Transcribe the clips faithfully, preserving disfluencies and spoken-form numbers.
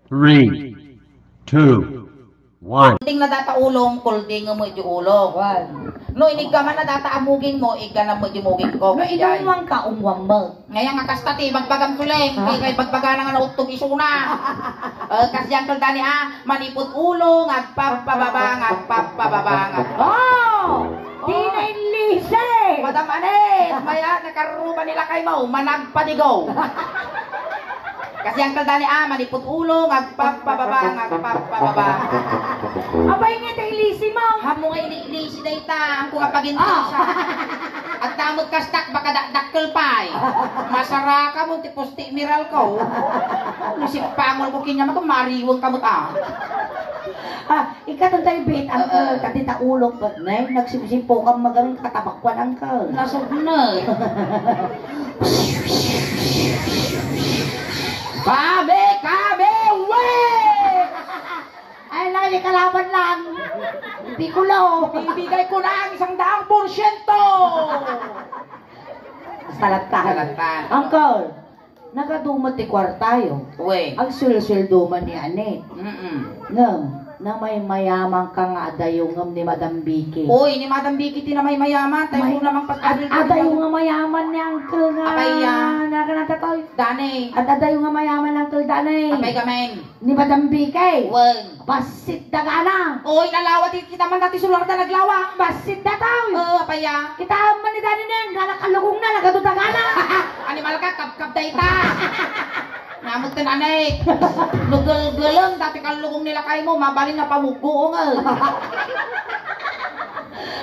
Three, two, one. Kulding na data ulong, kulding mo di ulo. One. No, iniggaman na data amuging mo, igganam mo di muging ko. No, inumwang ka, umwang mo. Ngayon nga kasta ti, bagbagam tuling, Ah. Di kay bagbaga na nga nauttog isuna. Eh, kasi ang kaldani, ah, manipot ulo, ngagpapababa, ngagpapababa, ngagpapababa. Oh! Di na inlisi! Madam Anet, maya, nakaruba nila kay mo, managpadigaw. Kasi ang kaldani, ah, manipot ulo, ngagpapababa, ngagpapababa. Abay nga, ta ilisi mo. Hamo nga ini-, ilisi dayta, ang ko nga paginti Ah. siya. At damot kastak, baka dakdakkel pay. Masara ka mo, ti pusti miral ko. Musip pangol ko kinyam ako, mariwang kamot, ah. Ah, Ikatan tayo, bet, ang Oo. Kadi ta ulo, bet, nay, nagsimsimpo kang magang katabakwan ang ka. Nasugna. Kabe, kabe, we! Ay, lagi kalaban lang. Pikulo. Bibigay ko na ang isang daang porsyento. Salata. Salata. Uncle, Nagadumat ti kuartayo. Uy. Agsuelsueldo man ni Anet. Mm-mm. Ngem, namaymayaman ka nga adayungem ni Madam Vicky. Uy, ni Madam Vicky ti namaymayaman, tayo May-, po namang pag-, ad-, adayo nga mayaman ni Uncle nga Apay, ya. Naganata, toy. Dani. Ad-, adayo nga mayaman ni Uncle Dani. Apay gamin. Ni Madam Vicky. Wen. Bassit dagana. Oy, nalawa ti kita man dati sular da naglawa. Bassit dataw. Oo, apaya. Kita man ni Dani nen, galak kalugong na, nagadu dagana. Animal ka, kabkab da ita. Namut ken anay. Nugelgelem, dati kalugong ni lakay mo, mabalin na pamugguong, eh.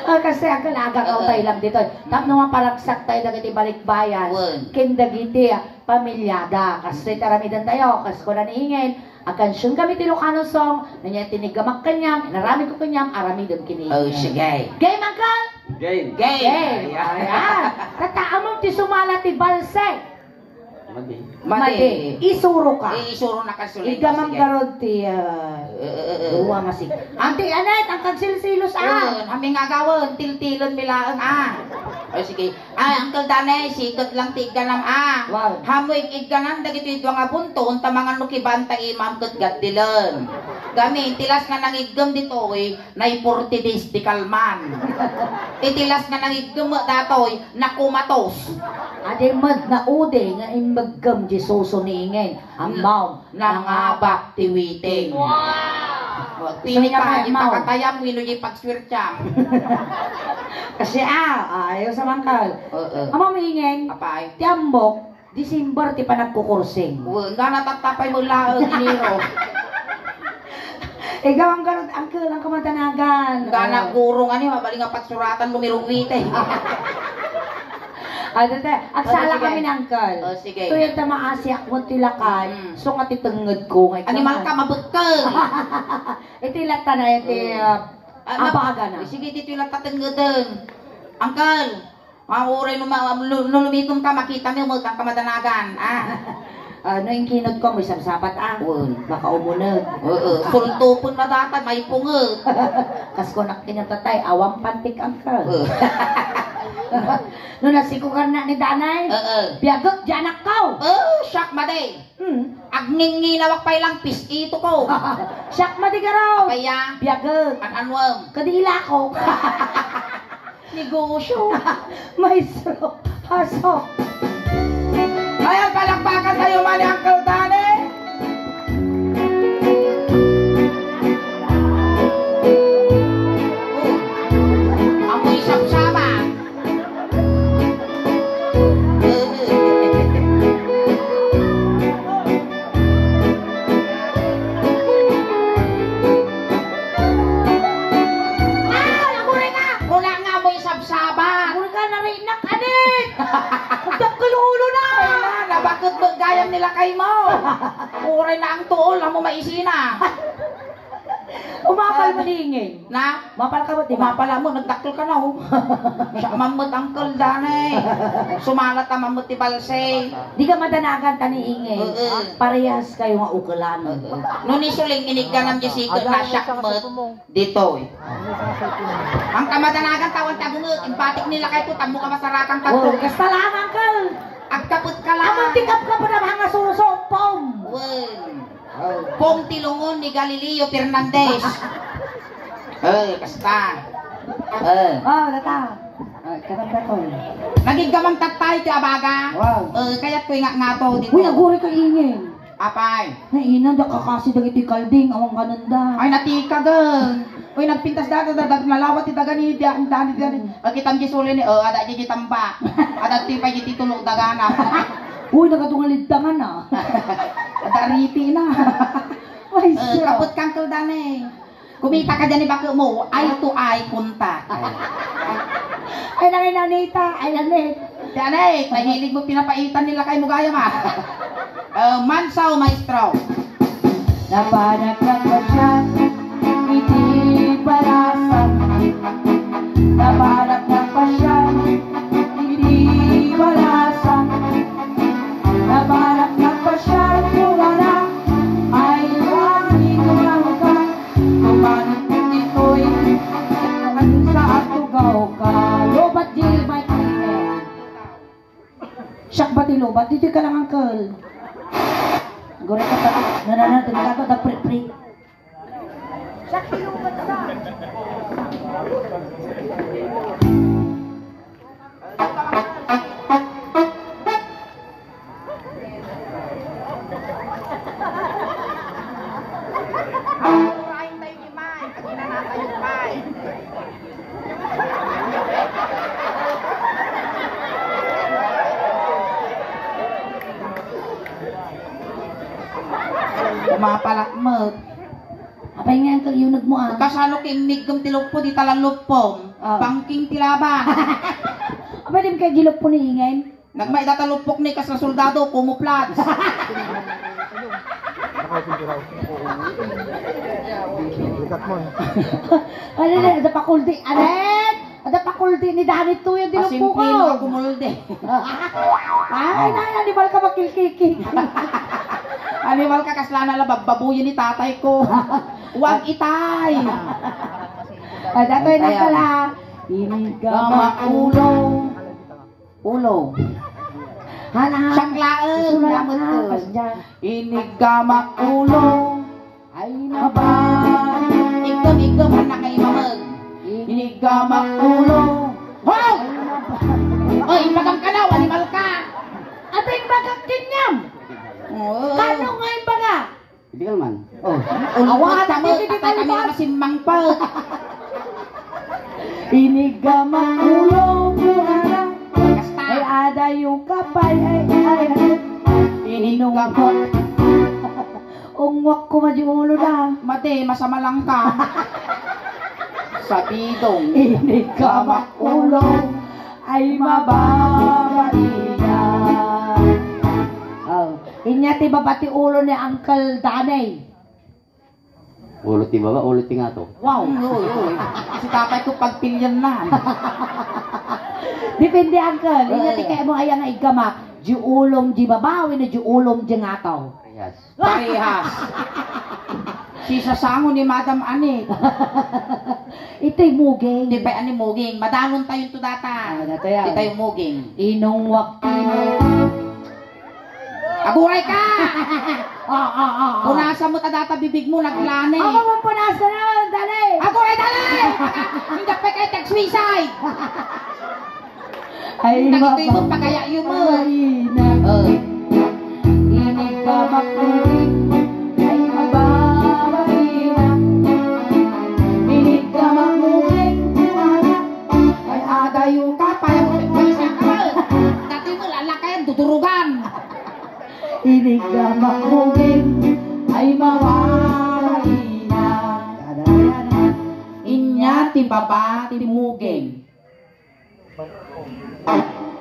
Ah, kasi ang kalagagaw Oo. tayo lang dito. Tapno maparagsak tayo dagiti balikbayan. Wen. Ken dagiti, ah, pamilyada. Kasi taramidan tayo, kas ko na niingen, Agkansion kami ti Ilocano song, nanya ti niggamak kaniam, inaramid ko kaniam, aramidem kini. Oh, sige. Game, Uncle? Game. Game. Game. Ayan. Ayan. Tataamam ti sumala ti balse. Madi. Madi. Madi. Isuro ka. Eh, isuro na ka, suling. Iggamam sige. Garod ti, ah, Eh, eh, eh, eh. Duwa nga sig-, Auntie Anet, ang kagsilsilos, ah. Eh, hami nga gawon, tiltilon mi laeng, ah. Oh, sige. Ay, Uncle Danay, siket lang ti igganam, ah. Wow. Hamo ig-, igganam dagitoy dua nga bunton, ta mangan no kibanta imam ket gaddilen. Gamin, ti last nga nangiggem ditoy, naiportidis ti kalman. Iti last nga nangiggem met datoy, nakumatos. Adi met naudi nga immeggem di suso ni Ingen. Ammaw, nangabak ti witing. Wow! Pili pa, ipakatayam wenno di pagswertiam. Kasi, ah, ah, ayaw sa mangkal. Oo. Ama, maingin. Apay? Ti ambok, December ti panagkukursing. Wen, nga natattapay mo laeng, Enero. Ikaw ang garod, Uncle, ang kamadanagan. Nga nagurong, ano, mabaling nga pagsuratan, numerong witing. Ate, te, agsala Oh, sige. kami ni Uncle. Oh, sige. Tuyo ta maasiak mo ti lakay. Mm. So nga ti tengnged ko ngay Animal ka, mabekkel. Iti latta na, iti, Mm. ah, Ah, ma-, abaga na. Sige, dito yung latta tengngeden. Uncle, ah, uray no ma-, lu-, no lumikom ka, makita mo, mo, ang kamadanagan. Ah. Ah, no, yung kinot ko, may sabsabat, ah. Wen. Baka umuneg. Oo, sultupon na data, may pungeg. Kas ko nak-, kinatatay, awang pantik, Uncle. Oo. No, nasikugan na ni Danay, Oo. Biagek, di anak ko. Oh, shock, madi. Hmm. Agninginawak pay lang, pis-ito ko. Siak madi garaw. Kaya? Biagek. An-anuem? Kadi ilako. Negosyo. Maestro. Pasok. Ayan, palakpakan tayo man ni Uncle Danny. Oh. Amoy sapsapa. Ay, aguray na! Wala nga mo isabsaba. Aguray ka, narinak, anin! Ang dakkel ulo na! Ay na, nabakit mo gayam nila kay mo. Uray na ang tuol, amo maisina. Umapal Ah. mo ni Inging. Na? Umapal ka mo, di ba? Umapal mo, nagdakkel ka na, oh. Siya mammet, Uncle Danny. Sumalat a mammet ti balse. Di ka madanagan ta ni Inging. Oo. Parehas kayo nga ukelan. Oo. No ni Suling, inigganam di siket na siak met ditoy. Ang kamadanagan, tawan ti agunget, impatik nila kay ko, tammo ka masarakan ka Oh, to. Kasta lang, Uncle. Agkapet ka lang. Amang tikap ka pa na mga suso, pom. Wen. Pong ti lungon ni Galileo Fernandez. Eh, kasta. Eh. Oh, data. Ah, katanda ko. Nagiggamang tattay ti abaga. Wow. Eh, kayat ko nga ngato dito. Uy, aguri ka ingin. Apay. Ay, ina, da kakasi dagiti kalding, awan kananda. Ay, natikagen. Uy, nagpintas data, da, da, nalawa ti daga ni, di, da, ni, di, ni. Agkitam di suli ni, oh, ada di, di tambak. Ada ti pa di titulo dagana. Uy, nagatungalid dangan, ah. Ada ripi na. Ay, Eh, siya. Kapot kang tuldan eh. Kumita ka dyan ni bakit mo, eye to eye contact. Ay, nang inanita, ay, anit. Yan eh, mahilig mo pinapaitan nila kay mo gaya ma. Eh, mansaw, maestro. Napanak na pa siya, iti balasan. Napanak na pa siya, iti balasan. Napanak na pa siya, kumara. Ay, wani, kumara ka. Tumanik ditoy, sa atugaw ka. Lobat di Mike Miguel. Siak ba ti lobat? Ditoy ka lang, uncle. Gura ka pa. Nanana, tinagaw da pri-pri. Siak ti lobat ka. Umapalak met. Apay nga, uncle, yunag mo, ah. Kasano kinniggem ti luppo, di talan luppom? Ah. Bangking ti laban. Apay, di mo kay giluppo ni ingen? Nagmaida ta luppok ni kas nga soldado, camouflage. Ano na, ada pa kuldi. Anet! Ada pa kuldi ni Danny to yung Asimple dinupukaw. Nga kumuldi. Ay, Oh. Nay, animal ka makilkiki. Animal ka, kasla na la, babbabuyin ni tatay ko. Huwag itay. Ada to yung Ay, ay. Nagkala. Inigamak ulo. Ulo. Hala. Siak laeng, Sulat gamit na, ko. Kasdiay. Inigamak ulo. Ay, naba. Igdem, igdem, anak ay mamag. Inigamak ulo. Hoy! Ay, naba. Oy, ibagam ka daw, animal ka. Ata imbagak kenyam. Oo. Kano nga imbaga? Illegal man. Oh. Awa, ulpot kami, dito, patay kami ulpot. Nga masimmang pa. Inigamak ulo, kurara. Kasta. Ay, adayo ka pay, ay, ay, ay. Inigamak. Ungwak ko madi ulo na. Mate, masama lang ka. Sabidong. Inigamak ulo. Ay, mababaina. Oh. Inya ti baba ti ulo ni Uncle Danny. Ulo ti baba, ulo ti ngato. Wow! Uy, uy. Si tatay ko pagpilian na. Depende, uncle. Inya ti kaya mo aya nga iggamak. Di ulom di baba, wenno di ulom di ngato. Parehas. Parehas. Sisasango ni Madam Anit. Ito'y muging. Di pa'y ani muging. Madanon tayo to data. Ah, data yan. Di tayo muging. Inong wak-, Aguray ka! Ah, ah, ah, ah. Punasan mo ta data bibig mo, naglani. Ako mong punasan na, dali! Aguray, dali! Hindi pa kayo tag-suicide! Ay, nagtuy mo, pagaya yun mo. Ay, na. Oh. Inig ka makuri, ay, mababaina. Inig ka makuri, kumara. Ay, adayo ka, paya mo, pagpalisa ka. Dati mo, lalakayan, dudurugan. Inig ka makuri, ay, mababaina. Inya ti baba ti muging.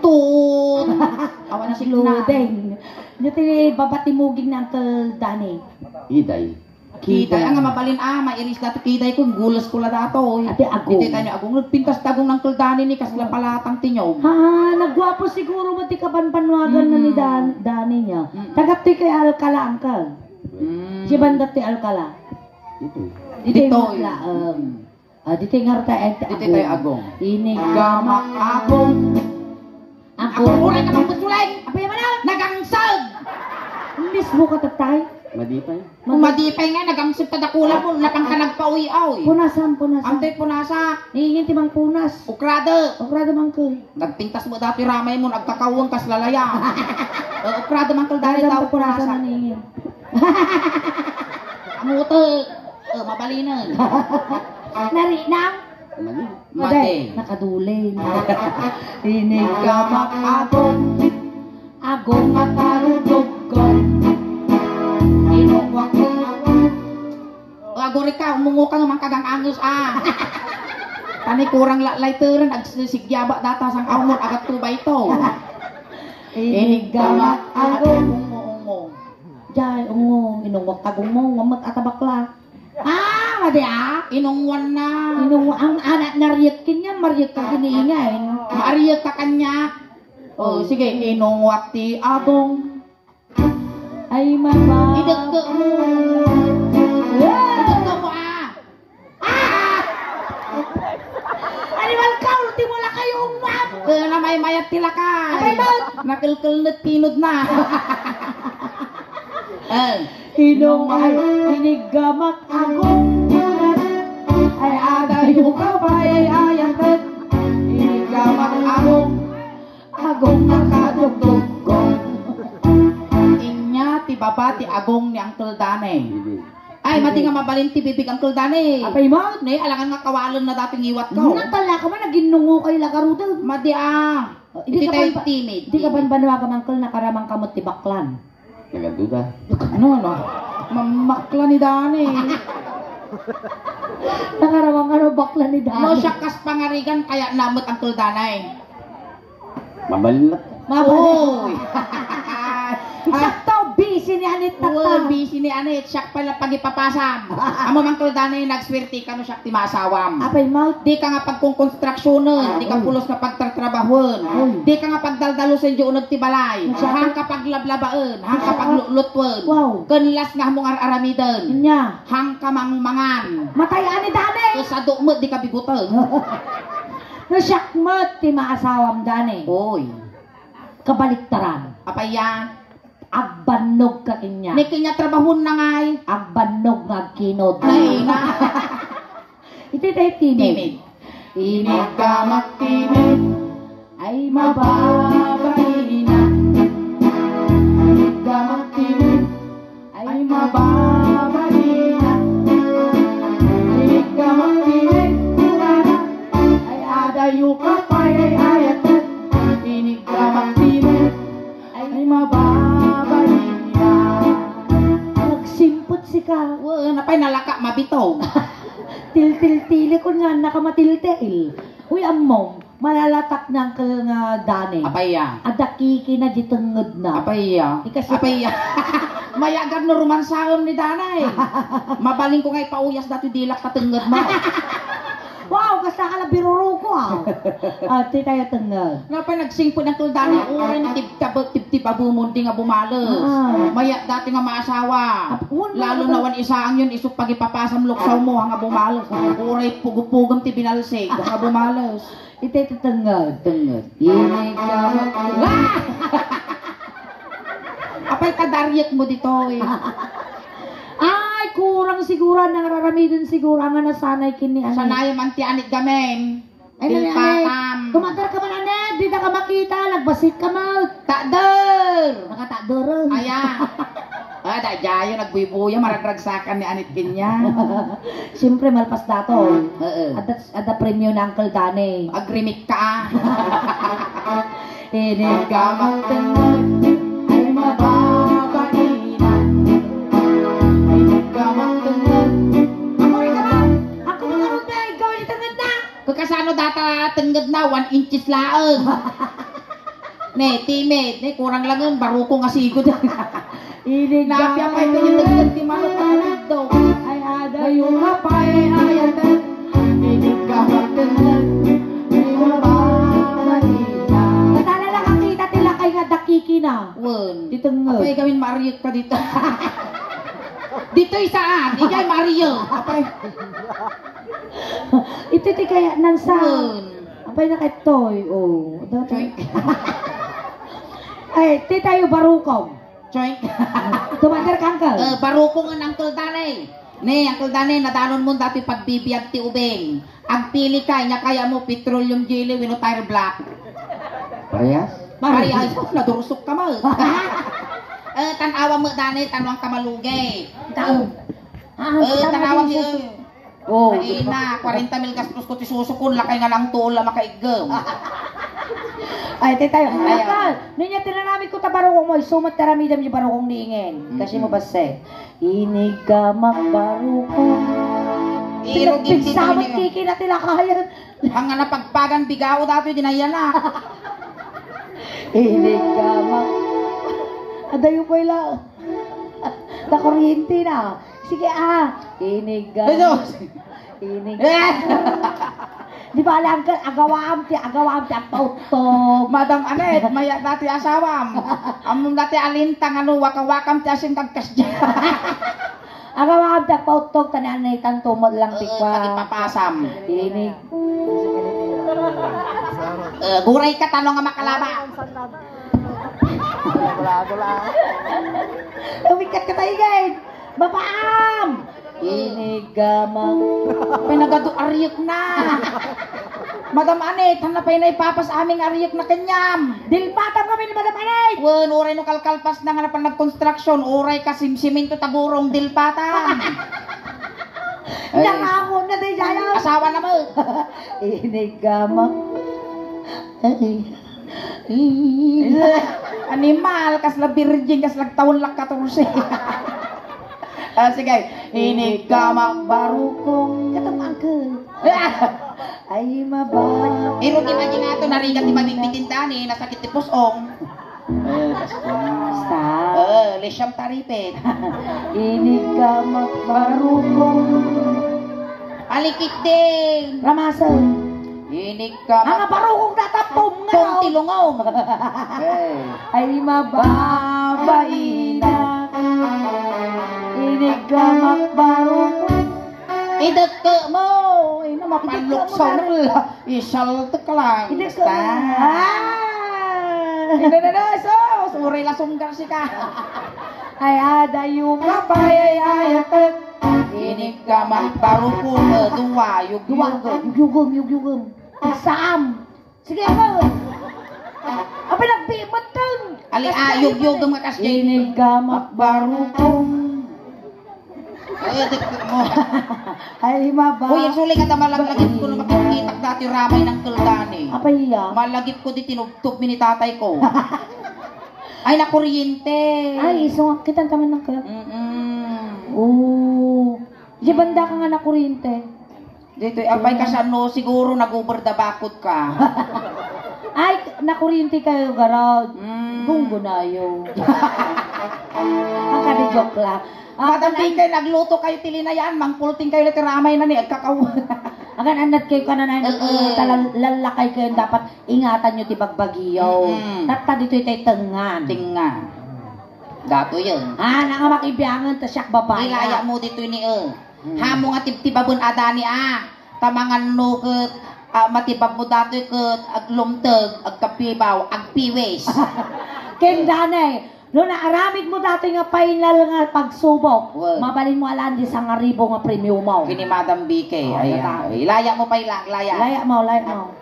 Tun! Awan na signal. Loading. Iti baba ti muging ni Uncle Danny. Iday. Kiday, nga mabalin, ah, mairis dato kiday ko, gulas ko la dato, eh. Ati agong. Iti tayo agong, nagpintas ti agong ni Uncle Danny ni kasla palatang ti niyog. Ha, nagguapo siguro mo ti kapanpanuagan na ni Dan-, Danny niya. Mm. Tagap ti kay Alcala, Uncle. Mm. Si Bandat ti Alcala. Ito. Ito. Dito, um, Ah, ditoy ngarud tayo, ente, ditoy tayo agong. Agong. Iniggamak agong. Agong. Agong, uray ka pang putulay. Apay man, ah? Nagangsag. Mismo ka, tatay. Madipay. Kung madipay nga, nagamsek ta dakula mo, napang ka nagpauy-auy. Punasan, punasan. Amtay punasak. Niingin ti mangpunas. Ukrada. Ukrada mangkul. Nagpintas mo dati ramay mo, nagkakawang kas lalaya. Eh, ukrada mangkul dali. Adam tao ta punasan punasan. Niingin. Amuto. Eh, mabalinen. Narinang? Mali. Madi. Nakadulin. Iniggamak agong. Agong a karudugkon. Inungwak ti agong. O, agurika, umungo ka nga mangkagang-anges, ah. Tani kurang la-, layteren, agsisigyaba data sang awmon, agat tubay to. Iniggamak agong. Ungo, ungo. Jay, ungo, inungwak agong mo, ngammet atabakla. Ah, madi, ah. Inungwan na. Inungwa-, ang anak na riyek kanya, mariyek ka kiniingay. Mariyek ka kanya. Oh, sige, inungwak ti agong. Ay, mama. Idagka mo. Yeah! Idagka mo, ah. Ah! Animal ka, ultimo lakay, umam. Eh, na may mayat ti lakay. Ay, mayat. Nakelkelnet tinod na. Eh. Inong ay iniggamak agong. Ay, adayo ka pay ay ayatek. Iniggamak agong. Agong a kadugdugkon. Inya ti baba ti agong ni Uncle Danny. Ay, madi nga mabalin ti bibig, Uncle Danny. Apay mo? Ne, alangan nga kawalen na dati ngiwat ko. Natala ka man, naginnungo kay la garuden. Madi, ah. Oh, idi ka ban-, timid, idi ka timid. Banbanwagan, Uncle, nakaramang ka met ti baklan. Nagaduda. Ano, ano? Mamakla ni Danny. Nakaramang ano, bakla ni Danny. No, siya kas pangarigan, kaya namet, Uncle Danny. Mabalin na. Mabalin. Oy. Sakto, busy ni Anit tatta. Well, busy ni Anit. Siya pala pagipapasam. Amo, Uncle Danny, nagswerte ka no siya ti maasawam. Apay mo? Di ka nga pagkonkonstruksyonun, di ka pulos nga pagtratrabahoen, di ka nga pagdaldalusen di uneg ti balay, hangka paglablabaen, hangka paglutlutoen, ken las nga ammo nga ar-aramiden, hangka mangmangan. Matay ani dani! Kasado met di ka biguten. No siak met ti maasawam dani. Oy. Kabaliktaran. Apay ya? Agbannog ka kenya. Ni kenya trabahon na ngay. Agbannog nga agkinod. Nay na. Iti tayo timid. Timid. Iniggamak timid ay mababaina. Iniggamak timid ay mababaina. Iniggamak timid ay adayo ka pay ay ayat. Iniggamak timid ay mababalina. Nagsimpot sika. Wen, apay nalaka mabitog. Tiltiltilikon nga, naka matiltil. Uy, ammom, malalatak ni Uncle nga Danny. Apay ya? Adda kikina di tengngedna. Apay ya? Ikasi- Apay ya? Mayagan no romansaem ni Danny. Mabalin ko nga ipauyas dati dilak ta tengngedmo. Wow, kasta ka na biruruko, ah. Ah, ti tayo tengnged. Napay nagsingpet ni Uncle Danny, uray na tibtab-, tibtibabemon di nga bumales. Ah. Mayat dati nga maasawa. Ap-, wen, lalo na wen isaang yun, isu pagipapasam luksawmo, nga bumales. Uray pugupugem ti binalsig, nga bumales. Iti ti tengnged. Tengnged. Inig ka mag- Ah! Apay, kadariekmo ditoy. Ay, kurang siguro, nangraramiden siguro, nga nasanay ken ni ano. Sanayen man ti anit gamin. Ay, nani, Dilpatam. Anit. Tumatar ka man, anit. Dita ka makita, nagbasik ka man. Takder! Nakatakder. Aya. Ah, daydiayo, nagbuybuya, maragragsakan ni anit kenya. Siyempre, malpas dato. Oo. Adda, adda premio ni Uncle Danny. Agrimik ka, ah. Inig ka magtengnged, ay mababaina. Inig ka magtengnged. Ako rin naman! Ako rin naman, may gawin itengnged na! Kakasano data tengnged na? One inches laeng. Ne, timid. Ne, kurang lang yun. Baruko nga sigud. Inig ka magtengnged. Ay, adayo nga pay ay ayat. Inig ka magtengnged. Ay, mababaina. Natala lang ang kita ti lakay nga dakiki na. Wen. Di tengnged. Apay gamin mariyek ka dito. Ditoy saan? Ijay mariyek. Apay. Ito ti kaya nang sa. Wen. Apay na kay Toy. Oh, dati. Ay, ti tayo barukog. Joint. Tumater ka, Uncle. Eh, barukong, Uncle Danny. Ne, Uncle Danny, nadanonmon dati pagbibiag ti ubing. Agpili ka, ania kayatmo, petroleum jelly wenno tire black? Parehas? Parehas. Nadursok ka met. Eh, tan-awam met, Danny, ta nuan ka malugi. Taon. Ah, Eh, tan-awam ni, eh. Oh. Ay na, kwarenta mil gastos ko ti susukon, lakay nga lang tuol a makaiggem. Ay, ti tayo. Ay, Uncle, no nia ti naramid ko ta barukongmo, isu met ti aramidem ti barukong ni Ingen. Kasi mo Mm-mm. basse. Iniggamak barukong. Irog Pigsa met iti kikina ti lakayen. Hanga napagpagan bigao datoy dinayana. Iniggamak. Adayo pay la. Nakuryente na. Sige, ah. Iniggamak. Jesus! Inig. Eh! Di ba, Uncle, agawaam ti, agawaam ti agpauttog. Madam Anet, maya dati asawam. Ammom dati alintang, ano, waka-wakam ti asin kagkasdiay. Agawaam ti agpauttog, ta ni Anetan tumot lang ti Eh, kua. Pagipapasam. Inig. Eh, guray ka, tano nga makalaba. Umikat ka tayo, guys. Babaam! Inigama. Pinagadu ariek na. Madam Anet, han na pay na ipapas aming ariek na kanyam. Dilpatam kami ni Madam Anet. Wen, uray no kalkalpas na nga napan nagkonstruksyon, uray ka simsiminto tagurong dilpatam. Ay. Nangango na tayo dyan. Asawa na mo. Inigama. Ay. Animal, kasla virgin, kasla taon lang katorse. Ah, sige. Iniggamak barukong. Katong uncle. Ay, maba. Pero ti imagine ato, narigat ti mabitbitin dani, nasakit ti pusong. Eh, basta. Basta. Eh, lisiam taripit. Iniggamak barukong. Alikit din. Ramasen. Inig ka Ang barukong datapom nga. Kung tilungong. Eh. Ay, mababaina. Inig ka magbarukong. Idekko mo. Ina, mapaluksaw na la. Isaltek ka lang. Idekko mo. Basta. Ah! Ina na na, so, suri la sunggar si ka. Ay, adayo ka, payayayakek. Inig ka magbarukong, eh, duwa, yugyugem. Duwa, yugyugem, yugyugem. Saam. Sige, ako. Apay, nagbiimetteng. Ali, ah, yugyugem nga kas Inig ka magbarukong. Ay, dagdag mo. Ay, maba. Uy, ang suling at malagip ko na makikita dati ramay ng Kildan eh. Apay iya? Malagip ko di tinubtob mi ni tatay ko. Ay, nakuryente. Ay, iso nga, kitan taman ng kal- Mm-mm. Oo. Di banda ka nga nakuryente. Dito, apay, kasano siguro nag-over the bakod ka? Ay, nakuryente kayo, garod. Mm. Gunggunayo. Ang kadi joke lang. Ah, Madam kanang Bikay, nagluto kayo ti linayan, mangpulting kayo na ti ramay na ni, agkakaw. Agan, anad kayo kananayan, Eh, eh. Talan-, lalakay kayo, dapat ingatan nyo ti bagbagiyo. Mm-mm. Tatta dito itay tengngan. Tengngan. Dato yun. Ah, nanga makibiangan, ta siak babae. Ilaya mo dito ini, eh. Hmm. Hamo nga tibtibaben a dani, ah. Ta mangan no ket, ah, matibab mo datoy ket aglumteg, agkapibaw, agpiwis. Ken danay, no naaramid mo datoy nga final nga pagsubok, Wen. Mabalin mo alan di sangaribo nga premio mo. Kini Madam Bikay, Oh, ayan. Tata. Ilaya mo pa ilang, laya. Laya mo, laya mo.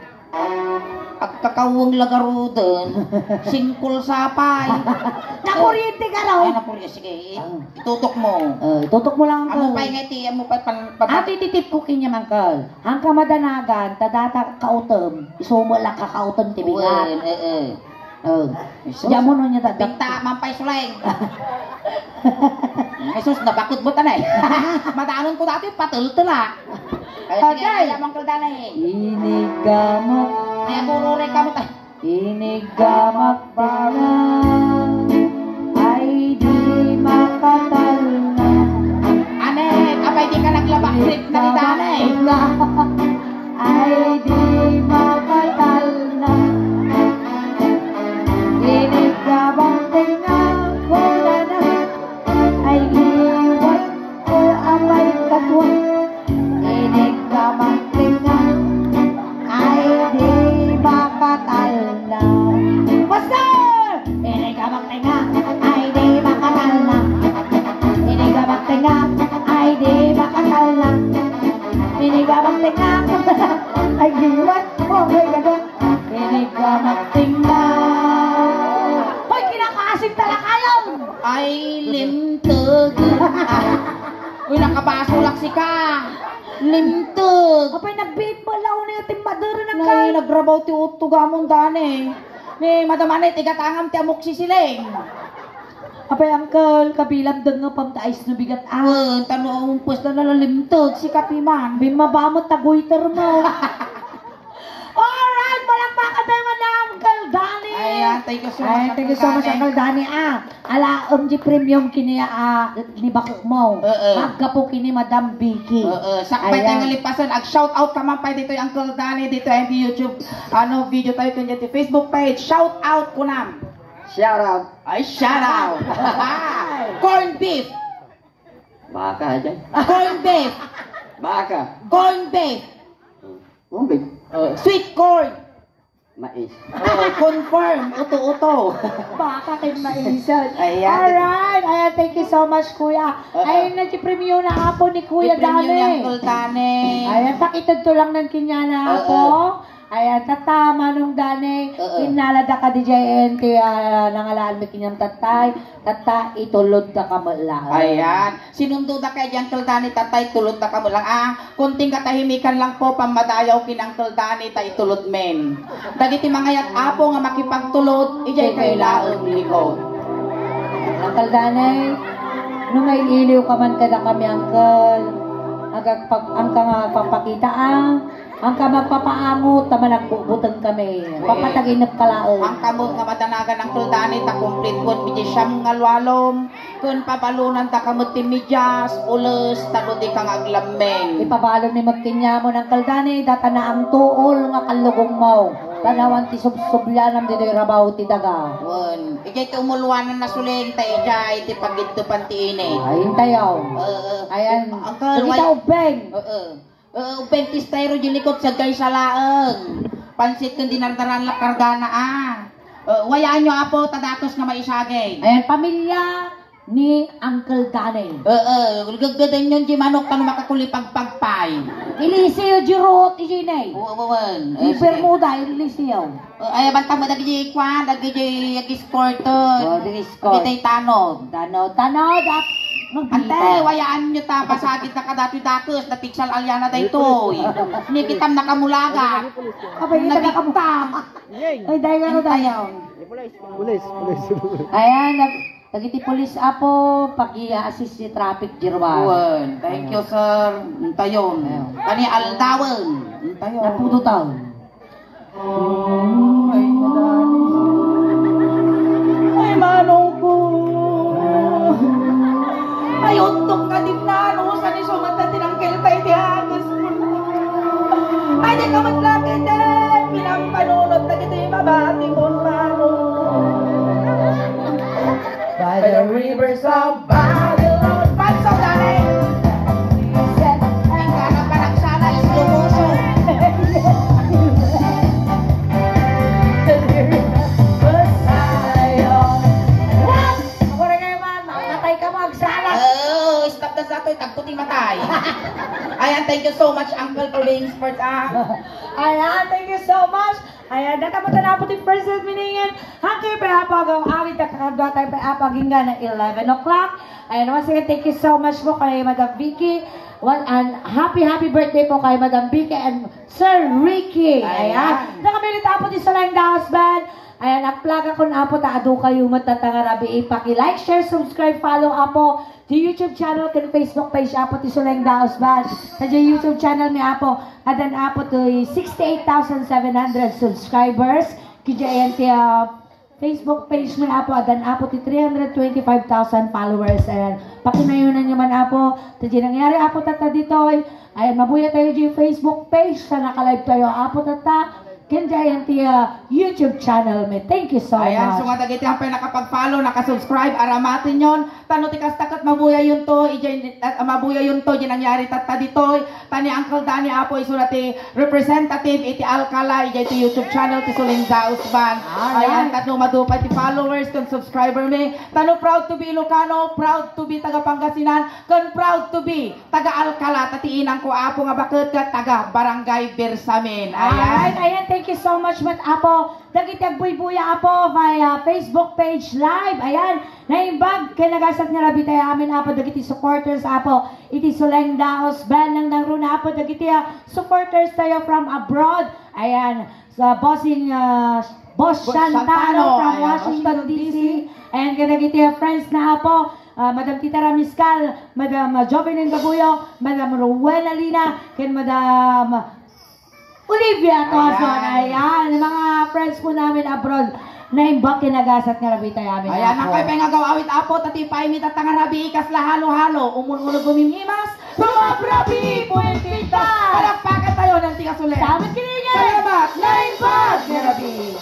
Agkakaweng la garuden, singkol sapay. Nakuryente ka raw. Ay, nakuryente. Sige, i-, Ah. Itutok mo. Oh, itutok mo lang, Amo uncle. Pay nga iti, amo pay pan-, pan-, Ati titip ko kanya, uncle. Ang kamadanagan, ta data kautem, isu mo lang kakautem ti bigat. Wen, eh, eh. Oh. Jesus. Diyan mo nun niya dadap- Pinta, mampay suleng. Jesus, nabakod mo tanay. Madanon ko dati, patel-tela. Ay, sige, Agay. Ay, amang ko danay. Inigama. Ay, agurure ka mo ta. Inigama para. Ay, di makatalna. Ane, apay di ka naglaba, trip na ni danay. Ay, di makatalna. Inig ka bang tenga, kunana, ay iwan ko amay katwa. Inig ka bang tenga, ay di makatalna. Basta! Inig ka bang tenga, ay di Ay, liwat. Oh, may gagawin. Hindi ka magtingga. Hoy, kinakaasim talaga yun! Ay, limtug. Uy, nakabasolak sika. Limtug. Apay, nagbiit mo, law na yung timbader na Nay, kay. Nagrabaw ti utog amon, Dani. Ni Madam Anet, igatangam ti amok sisiling. Apay, Uncle, kabilang dengngepam ta ice no bigat, ah. Wen, tano umpes na nalimteg si Kapiman. Bimaba mo, taguiter mo. Alright, palakpakan tayo man na Uncle Danny. Ayan, thank you so much, Ay, thank you so much, Uncle Danny. Uncle Danny, ah. Alaem di premium kini, ah, ni bako mo. Oo. Magkapo kini Madam Vicky. Oo, sakbay tayo Ayan. Nga lipasan. Ag shout out ka man pa dito, Uncle Danny, dito ay di YouTube, ano, video tayo kanya di Facebook page. Shout out ko na. Shout out. Ay, shout out. Corn beef. Baka dyan. Corn beef. Baka. Corn beef. Corn beef. Uh, sweet corn. Mais. Oh, confirm. Uto-uto. Baka kay maisan. Ayan. Alright. Ayan, thank you so much, Kuya. Uh-uh. Ayan na si premium na apo ni Kuya Dane. Premium ni Uncle Dane. Ayan, pakitad to lang ng kinyana Oo. Apo. Ayan, tata, Manong Dane, Oo. Innalada ka di J N T, ah, nangalaan mi kinyam tatay, tata, itulod da ka met lang. Ayan. Sinundo da kay Uncle Dane, tatay, tulod da ka met lang. Ah, kunting katahimikan lang po, pammadayaw kin Uncle Dane, ta itulod men. Dagiti mangayat apo nga makipagtulod, ijay kay laeng likod. Uncle Dane, no mailiw ka man kada kami, Uncle, agagpag-, ang ka nga papakita, ah. Ang ka magpapaamot, ta managbugbuteng kami. Wait. Papataginep ka laeng. Ang kamot nga madanagan Uncle Dane, ta complete food, iti siyam nga lualom. Kun pabalunan ta kamot ti medias, ules, ta no di ka nga aglammeng. Ipabalon ni magkinyamon, Uncle Dane, data na ang tuol nga kallugong mo. Tanawan ti subsublianam ditoy rabaw ti daga. Wen, ijay ti umuluanan na suling, ta ijay ti pagidtupan ti init. Ay, intayaw. Oo. Ayan. Uncle, Dagita why? Ubbeng. Oo. Eh, ubeng ti estero di likod, sagay sa laeng. Pansit ken dinardaran la kargana, ah. Eh, wayaan yo, apo, ta datos nga maisagid. Ayan, pamilya ni Uncle Danny. Eh, eh, gaggadan yon di manok, tano makakulipagpag pay. Ilisiyo, di ruot, ijinay. Oo, oo, oo. Di Eh, sige. Bermuda, ilisiyo. Oh, ay, bantang mo dagiti kwan, dagiti ag-escorton. Oh, dagiti escort. Dagiti tanod. Tanod, tanod, at Ante, magbibitaw. Wayaan nyo ta, pasagit na kadati dakes, napiksal alyana daytoy. Ni kitam nakamulaga. Abay, kita Nagiktam. Ay, dahil ano tayo? Pulis, pulis. Ayan, nag-, dagiti pulis, apo, pag-i-assist si traffic, Jirwan. Wen, thank you, sir. Intayon. Ayan. Kani aldawen. Intayon. Napututan. Ay, madali. Ay, manong ko. Ay, untok ka din na, no? Saan iso mata tinangkel pa iti hagas mo? Ay, di ka matlakit, eh. Pinampanunot na kita yung mabati mo, manong. By the rivers of Babylon. Pansaw, dali! Ikaw na pa nagsana, slow motion. Messiah. What? Ako na kayo, man. Makatay ka, magsala. Oh, stop na sa ato. Tagputi matay. Ayan, thank you so much, Uncle, for being expert, ah. Ayan, thank you so much. Ayan, dataputan na po ti first set meeting. Hanggang pa po hanggang awit na kakadwa tayo pa po hanggang na eleven o'clock. Ayan, once again, thank you so much po kay Madam Vicky. One, and happy, happy birthday po kay Madam Vicky and Sir Ricky. Ayan. Ayan. Nakamilit na po ti Saleng House Band. Ayan, nagplaga ko na po ta adu kayo matatangarabi. Ipaki-like, share, subscribe, follow apo. Ti YouTube channel ken Facebook page apo ti Suleng Daos Band. Sa di YouTube channel mi apo, adan apo ti sixty-eight thousand seven hundred subscribers. Kija ayan ti, ah, Facebook page mi apo, adan apo ti three hundred twenty-five thousand followers. Ayan, pakinayunan nyo man apo. Ta di nangyari apo tata ditoy. Ayan, mabuya tayo di Facebook page. Sa naka-live tayo apo tata. Ken diay ti, ah, YouTube channel mi. Thank you so Ayan, much. So nga dagiti apay nakapag-follow, nakasubscribe, aramatenyon. Tano ti kasta ket mabuyayonto, ijay, ah, mabuyayonto, ijay nangyari tatta ditoy. Tani Uncle Danny Apo, isuna ti representative iti Alcala, ijay ti YouTube channel ti Suling Daos Band. Ayan. Ayan, tano madupay ti followers ken subscriber mi. Tano proud to be Ilocano, proud to be taga Pangasinan, ken proud to be taga Alcala, ta ti inangko Apo nga baket ket taga Barangay Bersamin. Ayan. Alright, ayan, thank you so much met Apo. Dagiti agbuybuya Apo via Facebook page live. Ayan, naimbag ken nagasat nga rabii tayo amin Apo, dagiti supporters Apo. Iti Suling Daos Band nang nangruna Apo, dagiti, ah, supporters tayo from abroad. Ayan, sa bossing, ah, Boss Boss Shantano Shantano, from ayan, Washington, Washington, D C. D C. Ayan, kadagiti, ah, friends na Apo. Ah, Madam Tita Ramiscal, Madam, ah, Jovelyn Gabuyo, Madam Rowena Lina, ken Madam Olivia Tuason. Ayan. Ayan, mga friends po namin abroad. Naimbag ken nagasat nga rabii tayo amin, Ayan, Apo. Ang kayo pay nga gaw awit, Apo, ta ti paimita ta nga rabii, kasla halo-halo, umun-unog gumimhimas, rumabrabii, pulpita. Palakpakan tayo ng tigas ulit. Salamat, Kilingan. Salamat, naimbag nga rabii.